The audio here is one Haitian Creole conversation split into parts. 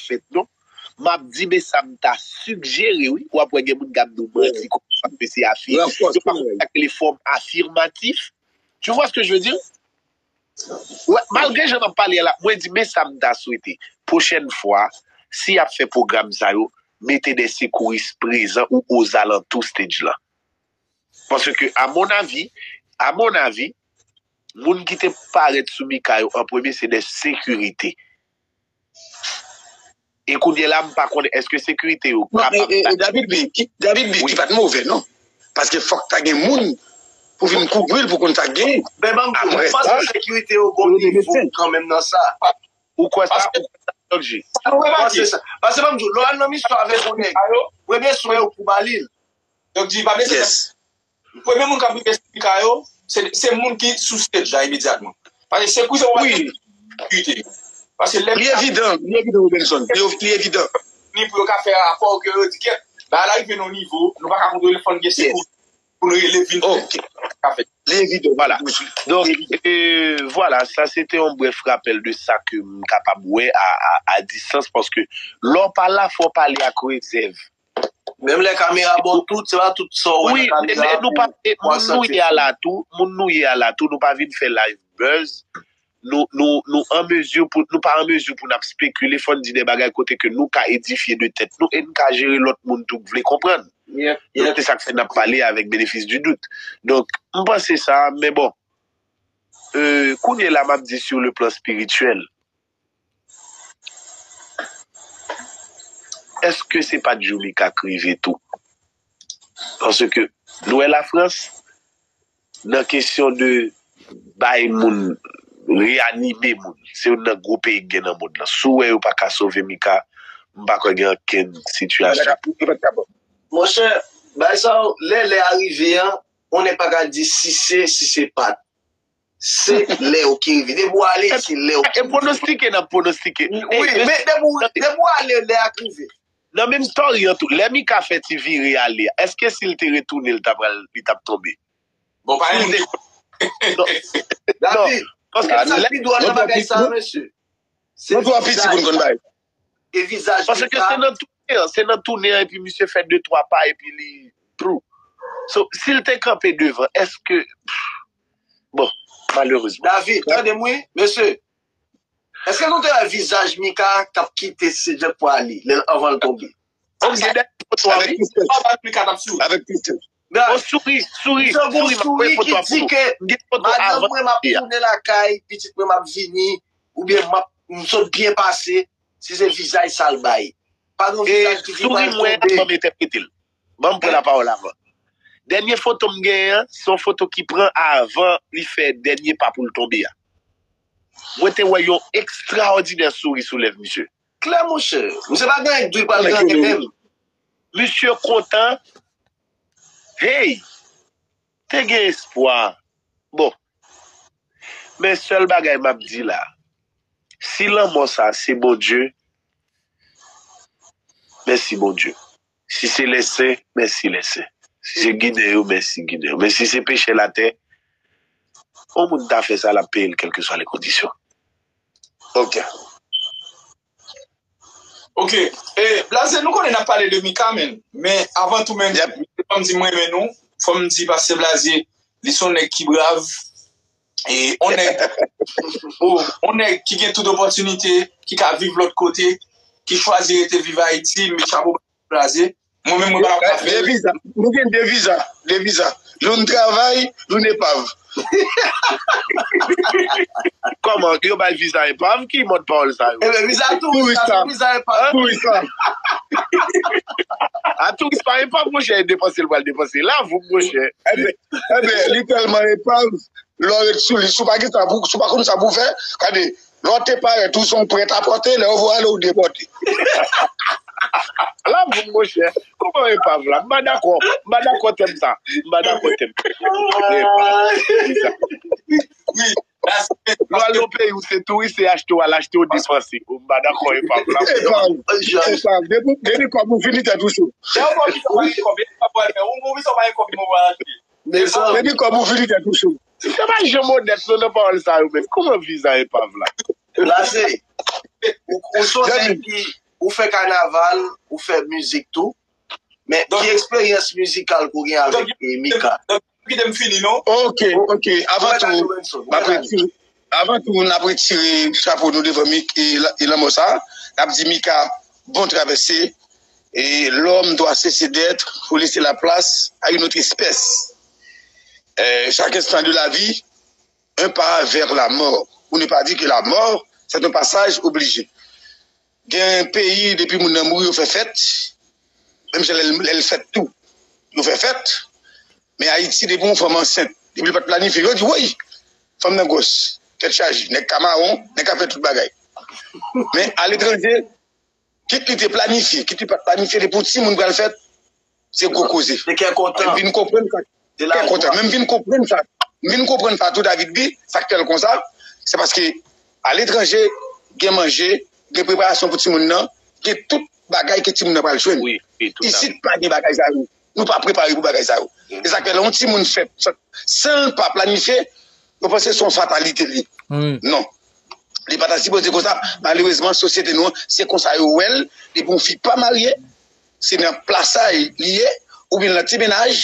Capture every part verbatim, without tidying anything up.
fèt non. M ap di, men sa m ta sigjere, wi. W ap wè gen moun k ap di w manti, konsa, paske se afirm. Yo pa konn sa k rele fòm afirmatif. Tu vois ce que je veux dire? Wè, malgre jan m ap pale a la, mwen di, men sa m ta swete. Pwochèn fwa, si y ap fè pwogram sa yo, mete de sekouris prezan ou ozalantou stage lan. Paske, a mon avi, a mon avi, moun ki te parèt sou Mika yo an premye, se de sekirite. E kounye la, m pa konnen èske sekirite yo kapab. Non, e, e, David B, ki, David B, ki pa t move, non. Paske fòk ta gen moun pou vin kouvri l pou konn sa k genyen. Men ban m di w, mwen panse sekirite yo gon nivo kanmenm nan sa. Ou kwè sa? Ou kwè sa, Doc G? Ou remake sa? Paske ban m di w, lè w al nan misyon avèk yon nèg, premye swen yo pou ba li l. Donk di pa bezwen. Premye moun k ap rive sou Mika yo, se, se moun ki sou stage la imedyatman. Paske sekirite yo pa sekirite yo. Paske lè li evidan, li evidan, Robenson, li, li evidan. Ni pou yo ka fè rapò ke yo di kèt, bagay la rive nan nivo, nou pa ka kontwole, fò n gen sekou pou nou rele vin fè. Li evidan. Voilà. Donk, euh, voilà, sa se te yon brèf rapèl de sa ke m kapab wè a, a, a distans, paske lè w pa la, fò w pale ak rezèv. Menm lè kamera ba w tout, se pa tout sa w wè nan kamera pou kwaze. Wi, e, e, nou pa, e, moun nou ye a la tou, moun nou ye a la tou, nou pa vin fè live buzz. Nou, nou, nou an mezi pou, nou pa an mezi pou n ap spekile, fò n di de bagay kote ke nou ka edifye de tèt nou e n ka jere lòt moun tou k vle konprann. Donk, se sa k fè n ap pale avèk benefis di dout. Donk, m panse sa, men bon, euh, kounye la, m ap di sur le plan spirituel. Èske se pa t jou Mika k rive tou? Paske nou wè Lafrans, nan kesyon de bay moun, reyanime moun, se youn nan gwo peyi k gen nan mond lan. Si w wè yo pa ka sove Mika, m pa kwè gen okenn sitiyasyon. Monchè, bay sa yo, lè lè a rive an, on nèg pa ka di si se, si se pa t. Se lè yo ki rive. Depi w ale, se lè yo ki rive. E pwonostike, n ap pwonostike. Wi, men depi w, depi w ale, lè a k rive. Nan menm story an tou, lè Mika fè ti vire ale a, èske si l te retounen, l ta pral, li t ap tonbe? Bon, pa yon. Non. David, paske sa ki dwòl nan bagay sa, mesye. Se vizaj. E vizaj Mika. Paske se nan tounen an, se nan tounen an, epi misye fè de twa pa, epi li prou. So, si l te kanpe devan, èske, bon, malerezman. David, tande m wi, mesye. Èske nou te wè vizaj Mika k ap kite Cedric pou ale, lè, anvan l tonbe? Ou gen de foto a, wi. Avèk tristès. Avèk tristès. On souri, souri, souri, m ap voye foto a pou nou. M gen foto avan. Madanm mwen, m ap tounen lakay, pitit mwen, m ap vini, oubyen m ap, m sot byen pase, si se vizaj sa l bay. Pa gen vizaj ki di pral tonbe. Souri mwen, ban m entèprete l. Ban m pran lapawòl avan. Dènye foto m genyen an, se yon foto ki pran avan li fè dènye pa pou l tonbe a. Mwen te wè yon ekstraòdinè souri sou lèv misye. Klè, monchè. Misye pa gen anyen k di l pral gen anyen menm. Misye kontan. Hey! Te gen espwa. Bon. Men sèl bagay m ap di la, si lanmò sa se Bondye, mèsi Bondye. Si se lèsen, mèsi lèsen. Si se Ginen yo, mèsi Ginen yo. Men si se peche latè, yon moun ta fè sa, l ap peye l kèlkeswa le kondisyon. Ok. Ok. E, Blaze, nou konnen n ap pale de Mika, men, men avan tou, men, fò m di m renmen nou, fò m di Pastè Blaze, li se yon nèg ki brav, e yon nèg, oh, yon nèg ki gen tout opòtinite, ki ka viv lòt kote, ki chwazi rete viv Ayiti, m met chapo ba Blaze. Mwen menm, mwen pa t ap ka fè l. De viza. Nou gen de viza. De viza. Youn travay, youn epav. Kòman? Yo bay viza epav? Ki mòd pawòl sa yo? Enben, viza touris la, se viza epav. Touris la. A, touris pa epav, monchè, e depanse l pral depanse. Lavi w, monchè. Enben, enben, li tèlman epav, lè w ret sou li, si w pa gen sa pou, si w pa konn sa pou w fè, gade, lè w te parèt, ou se yon prèt a pòte, lè yo voye w ale, ou depòte. Lavi m, monchè. Kòman epav la? M pa dakò. M pa dakò tèm sa. M pa dakò tèm. Epav. Wi. Lè w al yon peyi ou se touris, se achte w al achte, ou depanse. M pa dakò epav la. Epav. Epav. Depi, depi kòb ou fini, tèt ou cho. Lè w pa gen kòb, e pa pral fè. Ou, ou, ou pa gen kòb, ou pa pral achte. Depi kòb ou fini, tèt ou cho. Misye pa janm onèt non nan pawòl sa yo menm. Kòman viza epav la? Blaze, ou, ou se yon nèg ki, ou fè kanaval, ou fè mizik tou. Men ki eksperyans mizikal ke w gen avèk, eh, Mika? Donk, kite m fini, non? Ok, ok. Avan tou, m ap retire, avan tou, n ap retire chapo nou devan Mik e, la- e lanmò sa. N ap di Mika, bon travèse. Et l'homme doit cesser d'être pour laisser la place à une autre espèce. Euh, chaque instant de la vie, un pas vers la mort. Pour ne pas dire que la mort, c'est un passage obligé. Gen peyi, depi moun nan mouri, yo fè fèt. Menm jan lè l, lè l fèt tou, yo fè fèt. Men Ayiti, depi yon fanm ansent, depi l pa t planifye, yo di, woy, fanm nan gwòs, tèt chaje, nèg ka mawon, nèg ka fè tout bagay. Men aletranje, kit li te planifye, kit li pa t planifye, depi yon timoun pral fèt, se gwo koze. Se kè kontan. M vin konprann sa. Se kè kontan. Men m vin konprann sa. M vin konprann sa tou, David B, sa k fè l konsa, se paske aletranje, gen manje, gen preparasyon pou timoun nan, gen tout bagay ke timoun nan pral jwenn. Wi, wi, tout a fè. Isit, pa gen bagay sa yo. Nou pa prepare pou bagay sa yo. E sa k fè lè yon timoun fèt, san, san l pa planifye, yo panse se yon fatalite li ye. Non. Li pa ta sipoze konsa. Malerezman, sosyete nou an, se konsa yo wè l. Depi yon fi pa marye, se nan plasay li ye, oubyen nan ti mennaj,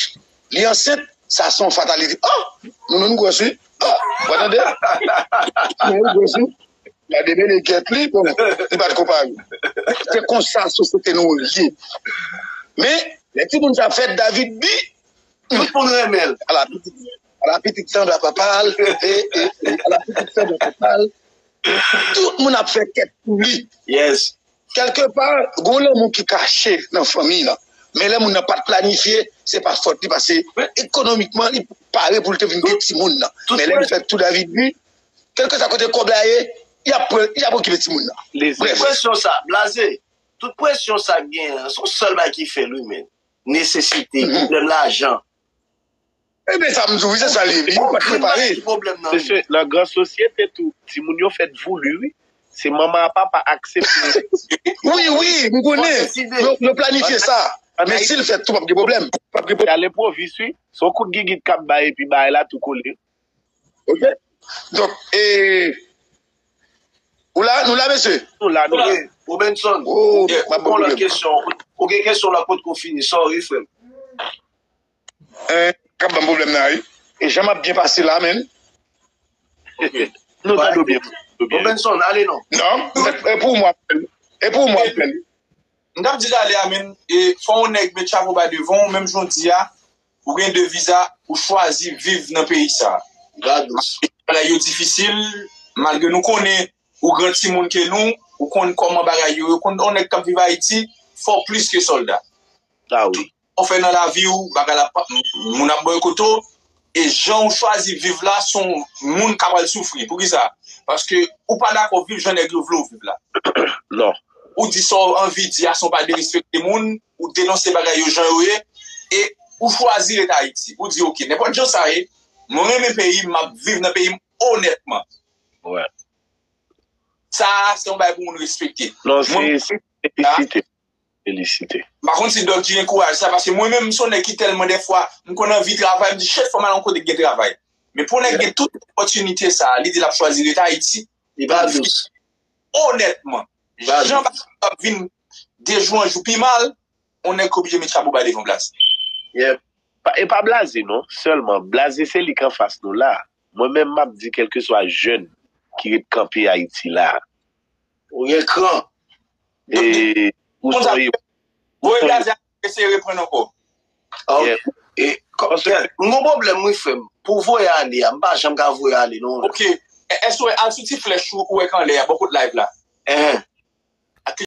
li ansent, sa se yon fatalite. Oh! Nounoun gwòs, wi. Oh! W a tande? Nounoun gwòs, wi. Gade menegèt li, bon, li pa t konprann. Se konsa sosyete nou ye. Men, lè timoun sa fèt, David B, tout moun renmen l. Ala pitit, ala pitit sanble a papa l, e, e, e, ala pitit sanble a papa l. Tout moun ap fè kèt pou li. Yes. Kèlkepa, gen yon lanmou ki kache nan fanmi lan. Men lè moun nan pa t planifye, se pa fòt li, paske ekonomikman, li pare pou l te vin gen timoun nan. Men lè l fèt tou, David B, kèlkeswa kote kòb la ye, y ap pran, y ap okipe timoun nan. Brèf. Presyon sa, blaze. Tout presyon sa k genyen an, se yon sèl bagay ki fè l, wi, men. Nesesite, pwoblèm lajan. Ebyen, sa m di w, wi, se sa l ye, wi. Yo pa t prepare. Mesye, nan gran sosyete tou, timoun yo fèt voulu, wi. Se manman ak papa aksepte. Wi, wi, m konnen. Yo, yo planifye sa. Men si l fèt tou, p ap gen pwoblèm. P ap gen pwoblèm. A lenpwovis, wi. Se yon kout gigit k ap bay epi bagay la tou kole. Ok. Donk, e, ou la, nou la, mesye? Nou la, nou la. Ok, Robenson. Oh, ok, m ap ban pwoblèm. Ou gen kesyon, ou gen kesyon la potko fini. Sorry, frè m. Eh, k ap ban m pwoblèm nan, wi. E jan m ap byen pase la, menn. Ok. Nou tande w byen. Robenson, ale non. Non, e pou mwen, e pou mwen, m t ap di talè a, men, e, fò yon nèg met chapo ba devan w, menm jan w di a, ou gen de viza, ou chwazi viv nan peyi sa a. Bagay yo difisil, malgre nou konnen ou gran timoun ke nou, ou konn kòman bagay yo, ou konn yon nèg k ap viv Ayiti, fò w plis ke sòlda. Sa w fè nan lavi w, bagay la, moun ap bòykote w, e jan w chwazi viv la, se yon moun k ap al soufri. Poukisa? Paske ou pa dakò viv jan nèg yo vle w viv la. Non. Ou di sa w anvi di a, se yon pa derespekte moun, ou denonse bagay yo jan yo ye, e ou chwazi ret Ayiti. Ou di, oke, nenpòt jan sa ye, mwen renmen peyi m, m ap viv nan peyi m onètman. Sa a, se yon bagay pou moun respekte. Non, se, se felisite. Felisite. M pa konn si Dòk G gen kouraj sa, paske mwen menm, m se yon nèg ki tèlman dèfwa, m konn anvi travay, m di, shit, fò m al yon kote k gen travay. Men pou nèg gen tout opòtinite sa a, li di l ap chwazi ret Ayiti. Li pa dous. Onètman, jan bagay yo ap vin de jou an jou pi mal, yon nèg ki oblije met chapo ba devan plas. Pa, e pa blaze non, sèlman blaze se li k anfas nou la. Mwen menm m ap di kèlkeswa jèn ki ret kanpe Ayiti la. Ou gen kran. E ou se yon ewo. Voye blaze a eseye reprann ankò. Ah, ok. E, kò- m gon pwoblèm wi frè m. Pou voye ale a, m pa janm ka voye ale non. Ok. E- Èske w wè al sou ti flèch ou, ou wè k anlè a, bò kot live la? Enhen.